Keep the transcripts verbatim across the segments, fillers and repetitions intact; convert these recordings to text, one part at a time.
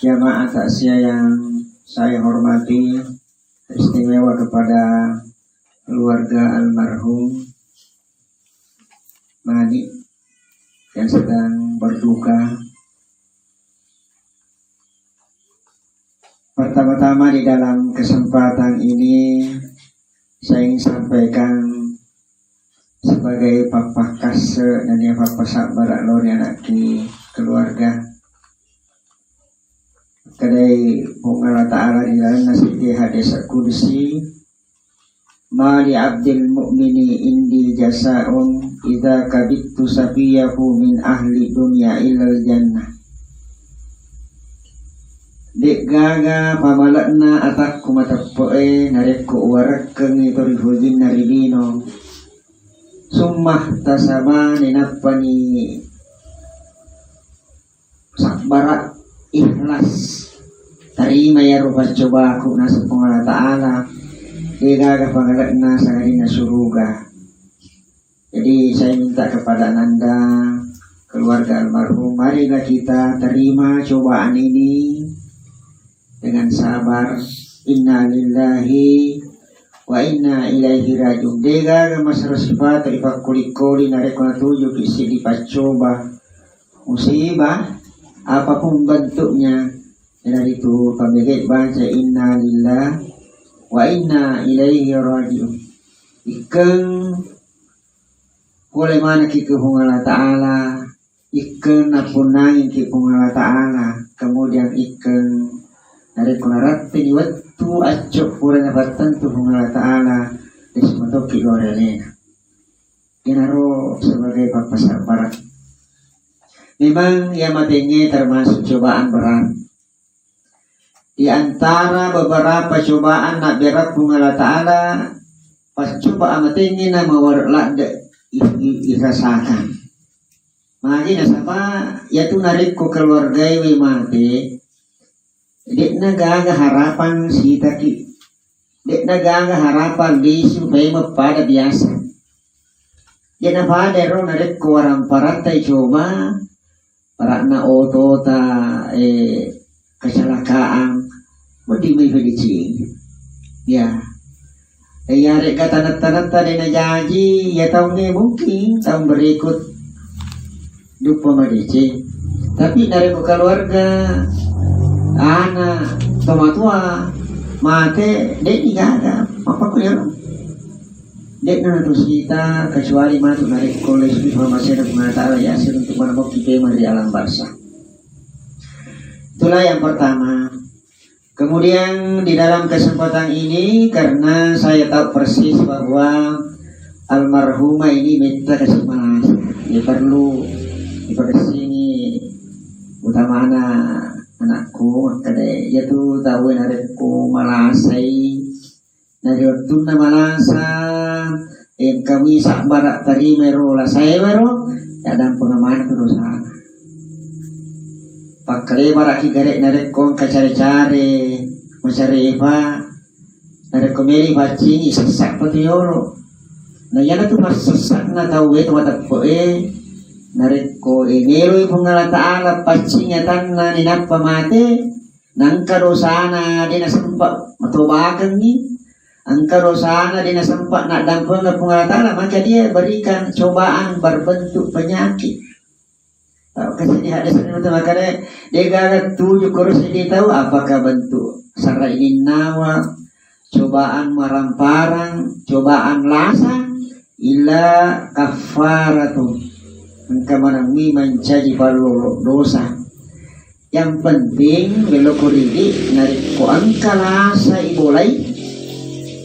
Jamaah takziah yang saya hormati, istimewa kepada keluarga almarhum Manik yang sedang berduka. Pertama-tama, di dalam kesempatan ini saya ingin sampaikan sebagai papa kase dan ya papa sabar lori anakki keluarga. Kedai Puang Allah Ta'ala di dalam nasi hadis kudusi, "Ma li abdil mu'mini indi jasaun idza kabittu safiyahu min ahli dunya illal jannah." De'gaga pamale'na atakku mateppe'e narekko uwarekkengngi to rifujinna ri lino. Summah tasabani nappani sabbara, ikhlas, tarima iyaro paccobaku naseng Puang Allah Ta'ala, de'gaga pangale'na sangadinna suruga. Jadi saya minta kepada Ananda, keluarga almarhum, marilah kita terima cobaan ini dengan sabar. Innalillahi wa inna ilaihi rajiun. De'gaga masero sipato ipakkoli-koli narekko natujuki siddi paccoba, musibah, apapun bentuknya. Iyanaritu pammegai baca innalillah wa inna ilaihi rajiun. Ikkeng pole manekki ke Puang Allah Ta'ala, ikkeng nappunnangiki Puang Allah Ta'ala, kemudian ikkeng narekko naratteni wettu acco pura napattentu Puang Allah Ta'ala, desi matokki lori alena. Iyanaro sebagai pappasabbara. Memang iya matengnge termasuk cobaan berat. Di antara beberapa cobaan nabbere Puang Allah Ta'ala, paccoba amatengnge na maware ladde i- i- irasakan. Magi nasaba iyatu narekko keluargae we mate, de'na gaga harapang sitaki, de'na gaga harapang lisu paimeng pada biasa. De'na pada ero narekko waramparatta icoba, parakna otota, eh, kecelakaan, wedding mai fedeceng. Ya. Iyarega tanetta-netta de' najaji, ya taungnge mungkin tahun berikut duppa madeceng. Tapi narekko keluarga, ana, tomatoa mate, de'ni gaga. Mappakko iyaro. De'na natusita kecuali matu narekko lesui pamasena Puang Allah Ta'ala yaseng untuk manamokki pemeng ri alam barzah. Itulah yang pertama. Kemudian di dalam kesempatan ini, karena saya tahu persis bahwa almarhumah ini metta kasi malasa, ya perlu dipakessingi utamana anakku, makkeda iyatu tau narekko malasai na ri wettunna malasa, engka mi sabbara tarima ero lasae wero, ya dampeng maneng tu dosana. Pakkalebaraki gare narekko engka care-care macarepa, narekko meli paccingi sessa pa tu yolo. Na iyanatu massessana tau e to mateppe'e, narekko e meloi Puang Allah Ta'ala paccingi atanna ninappa mate, na engka dosana de' nasempa matobakengngi, engka dosana de' nasempa naddampengeng Puang Allah Ta'ala, maka dia berikan cobaan berbentuk penyakit. Tau kasi di hadis ini betul makanya dia gagal tujuh kurus ini tahu apakah bentuk sarai ninnawa, cobaan maramparang, cobaan lasa, illa kaffaratu. Engka maneng mi mancaji pallolo dosa. Yang penting melo ko ridi narekko engka lasa ibolai,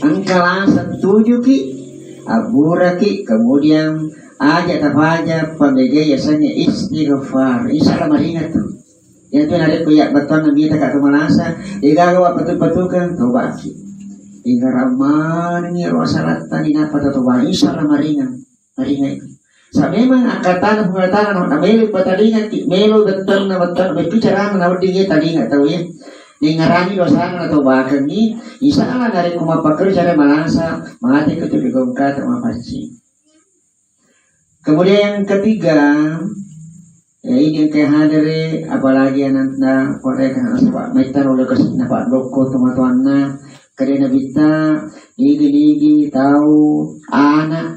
engka lasa tujuki, abburaki, kemudian aja tapaja pamega yasengnge istighfar. Insya Allah maringat tu. Iyatu narekko iya bettuanna mita ka to malasa, degaga wa petu-petukeng, tobaki. Ingarang manengi ro salatta ninappa tatoba, insya Allah maringang, maringai. Sa memang akkatana Puang Allah Ta'ala na melo patalingaki, melo bettuanna, bettuanna, bettu carana na wedding iya talinga tau ya. Ningarani dosana na tobakengi, insya Allah narekko mappakkero cara malasa, mate ko tu digongkata mapaccing. Kemudian yang ketiga, Ya, ini engka hadere, apalagi ananta, korea kan, nasaba maitta ro lokasi napaddokko tomatoanna, kade nabitta, nigi-nigi tau, ana,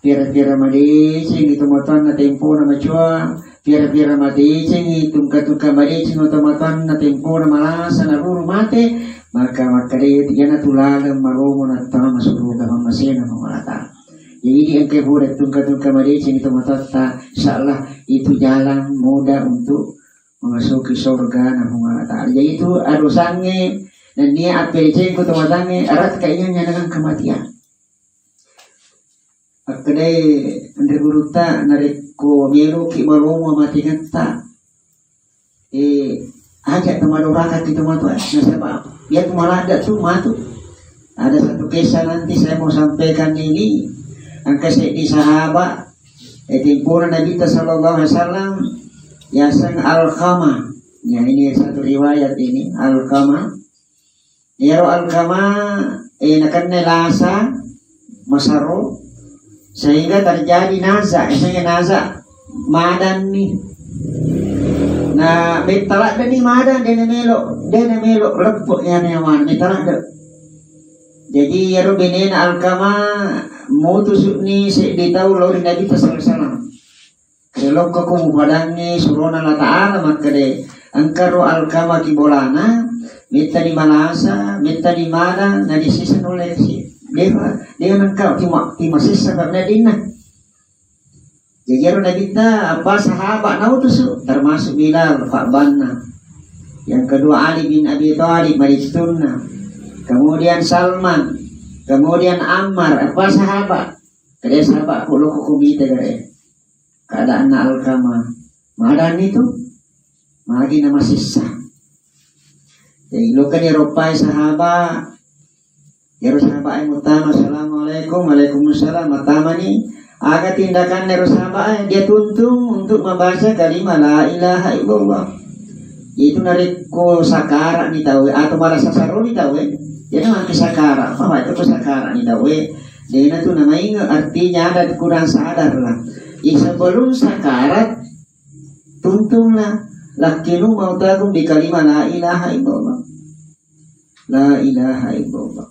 pira-pira madecengi tomatoanna tempona macoa, pira-pira madecengi tungka-tungka madecengi tomatoanna tempona malasa naluru mate, maka makkada iyanatu laleng malomo nattama masuruga mammasena Puang Allah Ta'ala. Jadi, engka pura tungka-tungka madecengi tomatoatta, insyaallah itu jalan mudah untuk memasuki surga na Puang Allah Ta'ala. Jadi, itu adosangnge nennia appelecengku tomatangnge, erat kainyanya dengan kematian. Akkedai anre gurutta, narekko meloki malomo matengetta, eh, aja tamadorakaki tomatoa, nasaba iya tu maladda tu matu. Ada satu kisah nanti saya mau sampaikan ini, engka seddi sahabat, eh, tempona Nabitta sallallahu alaihi wasallam, yaseng Alqamah. Ya, ini satu riwayat ini, Alqamah. Iyaro Alqamah, eh, nakenna lasa masero, sehingga terjadi naza, misalnya naza madanni. Nah, metta laddeni madang, de namelo, de namelo, leppo ya nyawana, metta ladde. Jadi, iyaro benena Alqamah mutusuni seddi tau lao ri Nabitta sallallahu alaihi wasallam. Lokko ko mupadangngi surona Allah Ta'ala makkede, engka ro Alqamah ki bolana, mettani malasa, mettani madang, na disisa nulle si. Dewa, dewa nengka tima, tima sessa karena dinna. Jadi ro Nabitta, apa sahabat nautusu, termasuk Bilal, Pak Banna. Yang kedua Ali bin Abi Thalib, maristunna. Kemudian Salman, kemudian Ammar, apa sahabat. Kede sahabat ku lokko ko mita gare. Keadaanna Alqamah. Madani tu, magi na masessa. Jadi, lokka ni ropai sahabat, iyaro sahabat e muttama, "Assalamualaikum." "Waalaikumsalam." Mattamani, aga tindakanna ero sahabat e? Dia tuntung untuk membaca kalimat la ilaha illallah. Itu narekko sakarat ni tau e, atau malah sasaro ni tau e, dia nanti sakarat, apa itu ko sakarat ni tau e? Dena tu namainge, artinya ada kurang sadar lah. Sebelum sakarat, tuntunglah, "Laqqinu mautakum bi kalimat la ilaha illallah." La ilaha illallah.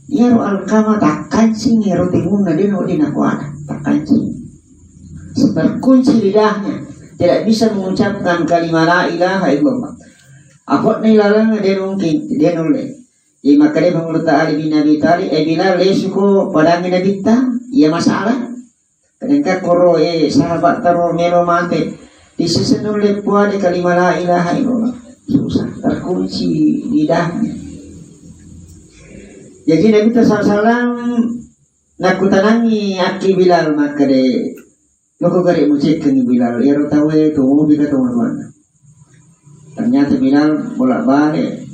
Iyaro Alqamah takkancing ero timunna, de no de nakuana, takkancing. Terkunci lidahnya, tidak bisa mengucapkan kalimat la ilaha illallah. Apa ni laleng de mungkin, de nulle. Jadi makkeda Pangulutta Ali bin Abi Thalib, "Eh Bilal, lesuko padangi Nabitta, iya masalah." Kadangka koro, eh, sahabat taro melo mate, disisa nulle puade kalimat la ilaha illallah. Susah, terkunci lidahnya. Jadi Nabitta sallallahu alaihi wasallam nakkutanangi akki Bilal makkede, "Loko gare mucekkengi Bilal, ero tawe to mobi ka to matuanna." Ternyata Bilal bolak-balik.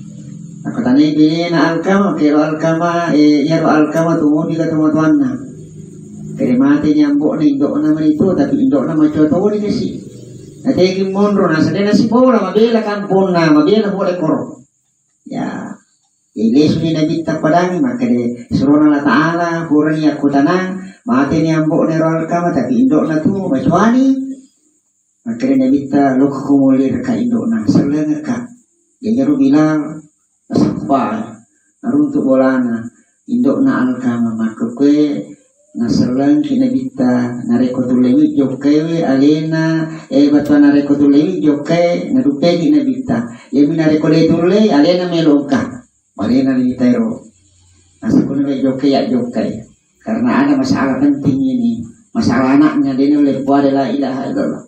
Nakkutanai benena Alqamah, "Kero Alqamah, eh, iyaro Alqamah tu modi ka tomatoanna?" Kere mate ni ambo'na, indo'na mani tu, tapi indo'na macoa toni kasi. Nategi monro, nasade nasibola, mabela kamponna, mabela pole koro. Ya, ilesuni Nabitta padangi, makkede surona Allah Ta'ala, purani yakkutanang, mate ni ambo'na ero Alqamah, tapi indo'na tu macoani. Makkeda Nabitta, "Lokko ko mulle reka indo'na, sellengekka." Jajaro Bilal nasappa, naruntuk bolana, indo'na Alqamah, makkukue nasellengki Nabitta, narekko tullewi jokkaewe alena, eh, battua narekko tullewi jokkae, naduppeki Nabitta. Iyami narekko de tullei, alena melo engka. Malena ni taero. Nasakuna we jokkai, ya jokkai. Karena ada masalah penting ini. Masalah anaknya, de nulle puade la ilaha illallah.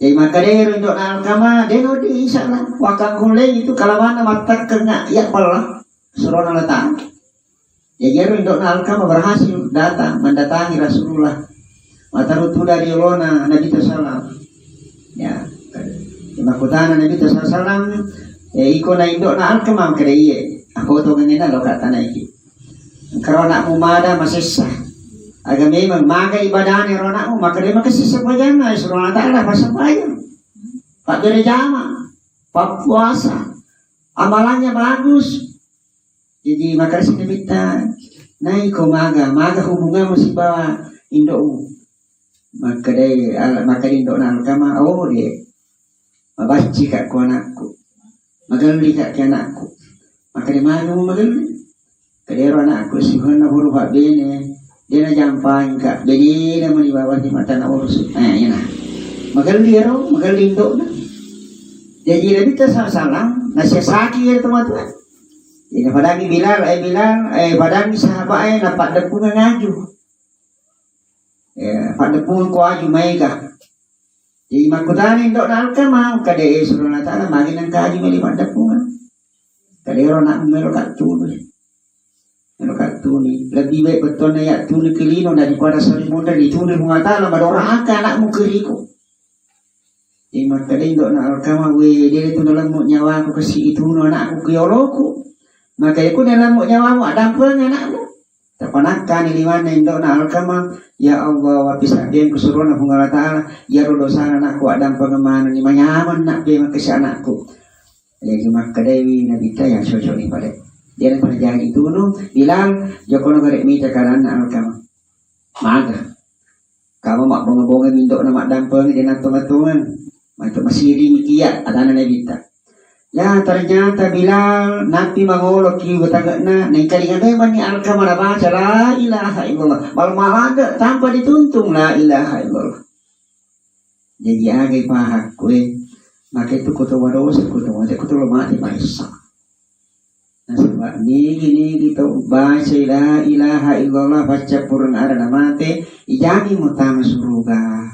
Jadi makkeda ero indo'na Alqamah, de no di, insya Allah. Wakangkullei itu kalawanna mattakkenga, ya pella. Surona Allah Ta'ala. Jadi ero indo'na Alqamah berhasil datang, mendatangi Rasulullah. Mataru tu dari olona Nabitta sallam. Ya, makkutana Nabitta sallam, eh, iko na indo'na Alqamah, makkeda iye. Aku to ngena lo kata naiki. Karo anakmu mada masessa. Aga memang maga ibadahnya ro anakmu, makkeda makasessa pajanna, surona Allah Ta'ala, pasempajang. Pabbere jama, pappuasa, amalannya bagus. Jadi, makkeda si Nabitta, naiko maga, maga hubunganmu sibawa indo'mu. Makkedai, ala-, makkedai indo'na Alkama, "Oh, de'. Mabaccika ko anakku. Magellika ki anakku." Makkeda, "Magi magelli?" Kedero anakku sihenna huruf bene, de' najampangka, benena mani bawang di matana urus. Eh, iyana. Magelli ero, magelli indo'na. Jadi Nabitta sallallahu alaihi wasallam nasiasaki ero tomatoa. Jadi padangi Bilal, eh Bilal, eh padangi sahabat eh napaddeppungeng aju. Eh, paddeppungeng ko aju maega. Jadi makkutana indo'na Alkama, kade e suro Allah Ta'ala, magi nengka aju meli paddeppungeng. Kadero anakmu melo kattunu. Melo kattuni. Lebih baik bettuanna yattunu ki lino daripada seri monri ditunu Puang Allah Ta'ala, madoraka anakmu kiriku. Jadi makkeda indo'na Alkama, "We, de' tu nalemmu nyawaku kasi itunu anakku ki yoloku. Maka iyaku nalemmu nyawamu addampengeng anakmu." Tapanakkani limanna indo'na Alkama, "Ya Allah, wapisabbiang kusurona Puang Allah Ta'ala, iyaro dosana anakku addampengeng manenni, manyameng na' pe makasi anakku." Jadi makkedai Nabitta, "Ya, cocok ni pale." Dia na terjadi tunu, bilang, "Jokono gare mita karanna Alkama." Maga. Kama mabbonga-bonga indo'na maddampengeng, de' nattongeng-tongeng. Matu masiri mikia, adana Nabitta. Ya, ternyata Bilal, nappi mangolo ki batagana, naikalinga memang ni Alkama nabaca, "La ilaha illallah." Mal-, malaga tanpa dituntung, "La ilaha illallah." Jadi, agai pahakku, eh, maka itu kutu wadosa, kutu mate, kutu lo mate, marissa. Nasaba nigi-nigi tau baca la ilaha illallah, paccappureng ada na mate, ijami mutama suruga.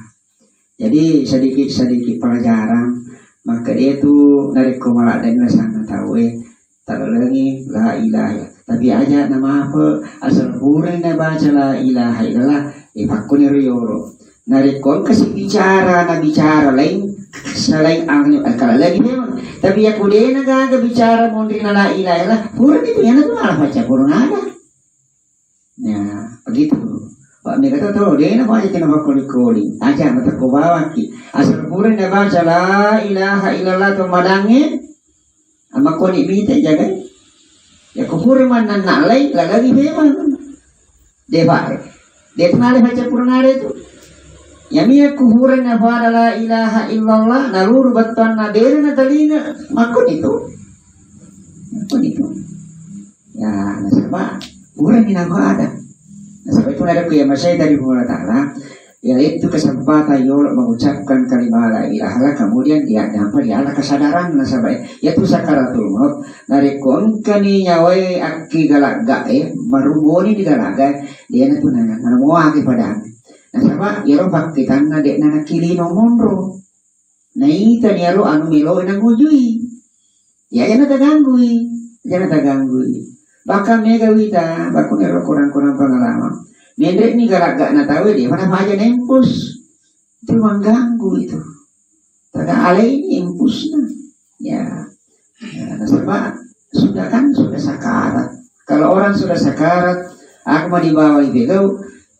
Jadi sedikit-sedikit pelajaran, maka dia tu narekko maladdenna sanna tau e, talalengi la ilaha illallah. Tapi aja na mape, asal pureng na baca la ilaha illallah, e pakkuni riolo. Narekko engka si bicara, na bicara lain, selain anu, eh, kalau lagi memang. Tapi ya ku dena gaga bicara monri na la ilaha illallah, pura itu ya na tu malah baca purun ada. Ya, begitu. Pak mereka tahu, tahu dena baca kena bakoli-koli. Aja mata ko bawaki. Asal pura na baca la ilaha illallah tu madangi. Amma koni mite jagai. Ya kupure manna nalai lalagi memang. De pare. De tu nale baca purun ada tu. Ya mia kupure na pada la ilaha illallah, naluru battuanna dere na talinga. Makkoni tu. Makkoni tu. Ya, nasaba purani na pada. Nasaba itu nada ku ya masai dari Puang Allah Ta'ala. Yaitu kesempatan yolo mengucapkan kalimat la ilaha illallah, kemudian dia dapat diala kesadaran nasaba yaitu sakaratul maut. Narekko engkani nyawae akki galagga e, maruboni di galagga, dia na tu nana, nana moa ke padang. Nasaba yero pakkitanna de nana kilino monro. Naita ni aro anu melo nangujui. Ya, jana taganggui, jana taganggui. Bahkan mega wita, bakku nero kurang-kurang pengalaman. Menre ni galak-galak na tawe dia mana aja nempus. Itu mengganggu itu. Taga alai ni impusna. Ya. Ya, nasaba sudah kan sudah sakarat. Kalau orang sudah sakarat, aku mau dibawa itu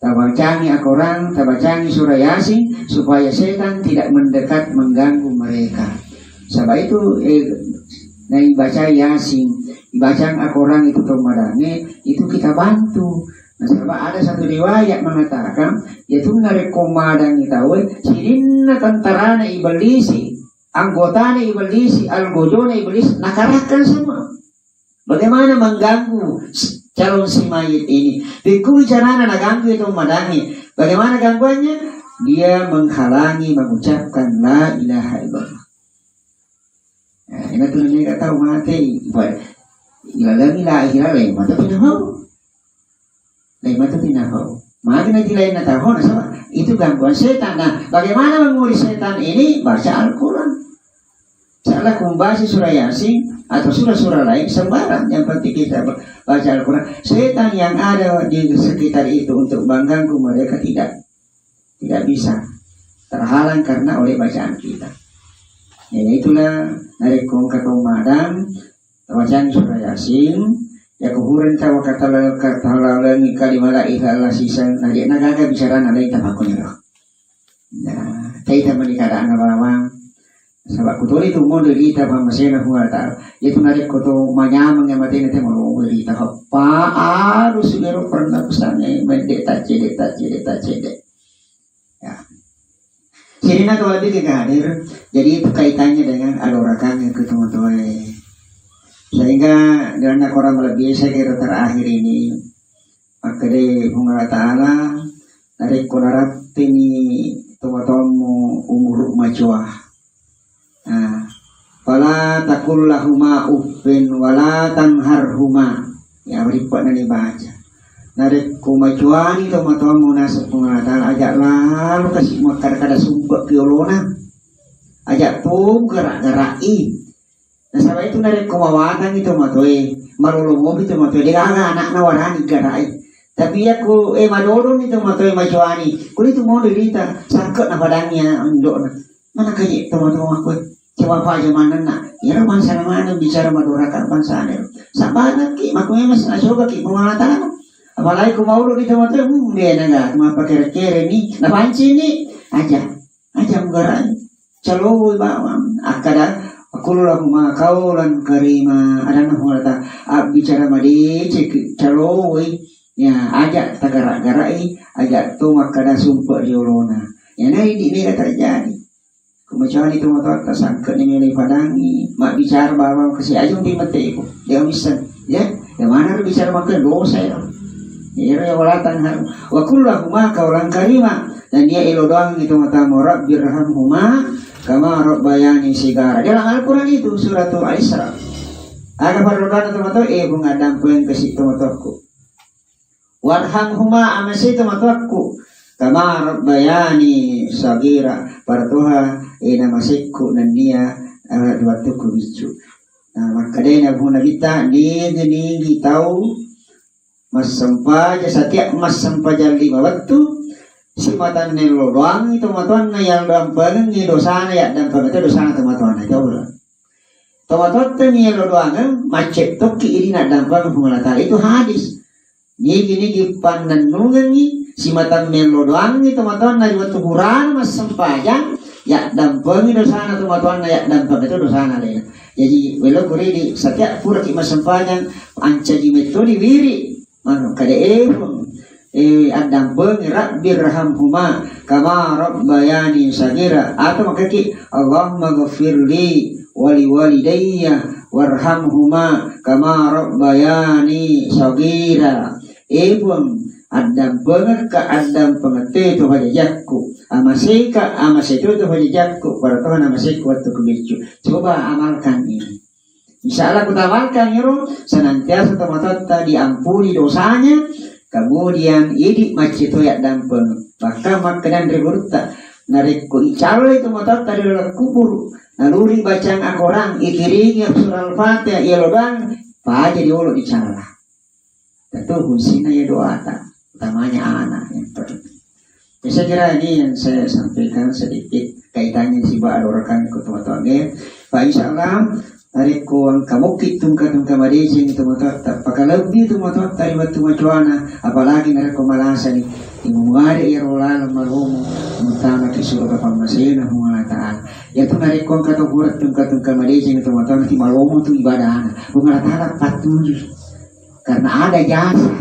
tabacangi akorang, tabacangi surah Yasin supaya setan tidak mendekat mengganggu mereka. Sebab itu, eh, nah, baca Yasin, baca akorang itu tomadange, itu kita bantu. Nah, sebab ada satu riwayat mengatakan, ya tu narekko madangi tawe, sininna tentarana iblis, anggotana iblis, algojona iblis, nakalahkan semua. Bagaimana mengganggu calon si mayit ini? Pikku bicarana naganggu itu madangi. Bagaimana gangguannya? Dia menghalangi mengucapkan la ilaha illallah. Nah, ini tuh nggak tahu mati. Buat ilalami la ilaha illallah, mata punya mau. Lain matu pinapau. Magi na lain na tahu, nasaba itu gangguan setan. Nah, bagaimana menguri setan ini? Baca Al-Quran. Salah kumbasi surah Yasin atau surah-surah lain sembarang. Yang penting kita ba-, baca Al-Quran. Setan yang ada di sekitar itu untuk mengganggu mereka tidak tidak bisa terhalang karena oleh bacaan kita. Ya, itulah narekko engka tau madang, tawacang surah Yasin, ya kuhureng tawa katala-, katalalengi kalimat la ilaha illallah siseng, na de nagaga bicarana lain tapakuniro. Nah, taita mani keadaan bawang. Sebab kutoli tu modo rita pamasena Puang Allah Ta'ala. Itu narekko to manyameng ya matena te mau rita. Pa harus bero pernah pesannya mendek tak cedek, tak cedek, tak cedek. Ya. Sirina to lebih ke hadir. Jadi itu kaitannya dengan adorakan yang ketemu tuai. Sehingga dengan kurang lebih saya kira terakhir ini, makkeda Puang Allah Ta'ala, narekko narattini tomatoammu umuru macoa. Nah, fala taqul lahuma uffin wala tanharhuma. Ya, rippa'na dibaca. Narekko macoani tomatoammu naseng Puang Allah Ta'ala, aja lalo kasi makkada-kada sumpek piolona. Aja to gara-garai. Nasaba itu narekko mawatangngi tomatoe, malolo mopi tomatoe, degaga anakna warani garai. Tapi yakko, eh, madodoni tomatoe macoani, kulitu mau dirita, sangke napadangi anakna. Mana kaji tomatoe makkoe, coba apa aja manenna. Iyaro bangsana maneng bicara madoraka bangsana. Sabaraki, makkoe mas nasogaki Puang Allah Ta'ala. Apalagi ku mauluni tomatoe, hmm, dia naga, mapa kere-kere ni, napancing ni, aja. Aja mugarai. Calowoi bawang. Akkada, "Qul lahuma qaulan karima." Adanna Puang Allah Ta'ala, "Abbicara madeceng, calowoi." Ya, aja tagara-garai, aja to makkada sumpek riolona. Ya, nah, ini mega terjadi. Kemudian itu motor tersangkut ini mele padangi, mak bicara bawang kasih aja di mete ibu. Dia bisa, ya. Yang mana bicara makan dosa ya. Iyaro ya wala tanhar. Wa qul lahuma qaulan karima. Dan dia elo doang itu mata mau, "Rabbirhamhuma kama rabbayani sigara." Dalam Al-Quran itu, suratul Al-Isra. Aga parrodana tomatoe, eh, bunga dampeng kasi tomatoku. "Warhamhuma," amase tomatoakku. "Kama rabbayani sagira." Paratoha, eh, namasekku nennia, eh, di wattukku biccu. Nah, makkedai Nabi Nabitta, nigi-nigi tau massempaja, setiap massempajang lima wettu, simatanna lo doangngi tomatoanna, yang dampengengngi dosana, ya dampengeng to dosana tomatoanna, itu Allah. Tomatoatta mi lo doangeng, macet tokki idi naddampengeng Puang Allah Ta'ala. Itu hadis. Nigi-nigi pannennungengngi, simatanna lo doangngi tomatoanna di wettu purana massempajang, ya dampengi dosana tomatoanna, ya dampengeng to dosana lena. Jadi, welo kuridi, setiap puraki massempajang, ancaji metto diwiri. Manu, kada epung. Eh, addampengi, "Rabbirhamhuma kama rabbayani sagira." Atau makaki, "Allahumma ghafirli wali walidayya warhamhuma kama rabbayani sagira." Eh, Puang, addampengekka, addampengette to pajajakku. Amaseka, amaseto to pajajakku. Para Tuhan, amaseku waktu kubeccu. Coba amalkan ini. Insya Allah kutamalkan iro, senantiasa tomatoatta diampuni dosanya, kemudian idi maccito yaddampeng. Bahkan makkedan ri gurutta, narekko icallai tomatoatta ri laleng kuburu, naluri bacaan akorang, ikiringi surah Al-Fatihah, iya lodang, paja diolo dicalla. Tentu fungsinya ya doa tak, utamanya anak yang penting. Ya, saya kira ini yang saya sampaikan sedikit kaitannya siba adorakan ke teman-teman ya. Pak, insya Allah, narekko engka mukki tungka-tungka madeceng teman-teman, tak pakalebbi teman-teman dari waktu macuana, apalagi narekko malasa nih, ibu mare ya rola malomo, utama ke surga pamasena Puang Allah Ta'ala. Ya tu narekko engka to buat tungka-tungka madeceng teman-teman, malomo tu ibadah anak. Puang Allah Ta'ala patuju. Karena ada jasa,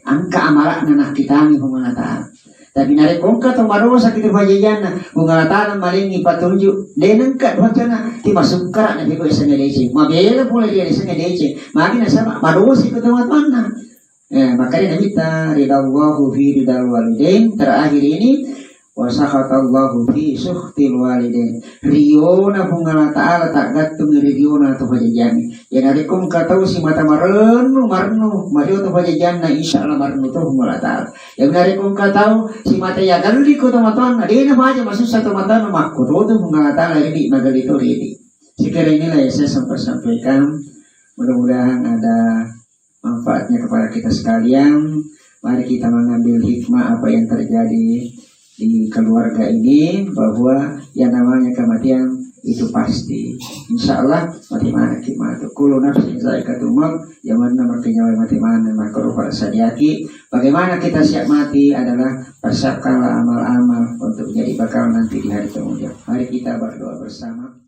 engka amalakna nakkitani Puang Allah Ta'ala. Tapi narekko engka to madosa kita pajajianna, Puang Allah Ta'ala malengi patunjuk, de nengka dosana, ti masukkara na bego esa medeceng. Mabela pula dia esa medeceng. Magi nasaba madosa itu teman-temanna. Eh, makanya Nabi ta ridallahu fi ridal walidain terakhir ini, "Wa sakhatallahu fi sukhtil walidain." Riona Puang Allah Ta'ala taggattung ri riona to pajajianna. Ya narekko engka tau simata marennu, marennu, mario to pajajianna, insya Allah marennu to Puang Allah Ta'ala. Ya narekko engka tau simata yagalli ko tomatoanna, dena paja masussa tomatoanna, makko to Puang Allah Ta'ala, ridi magalli to ridi. Sekira inilah yang saya sempat sampaikan. Mudah-mudahan ada manfaatnya kepada kita sekalian. Mari kita mengambil hikmah apa yang terjadi di keluarga ini, bahwa yang namanya kematian itu pasti. Insya Allah, mati mana kimatu. Kullu nafsin zaikatul maut, yang mana mati nyawa mati mana, maka rupa sadiaki. Bagaimana kita siap mati adalah persiapkanlah amal-amal untuk menjadi bekal nanti di hari kemudian. Mari kita berdoa bersama.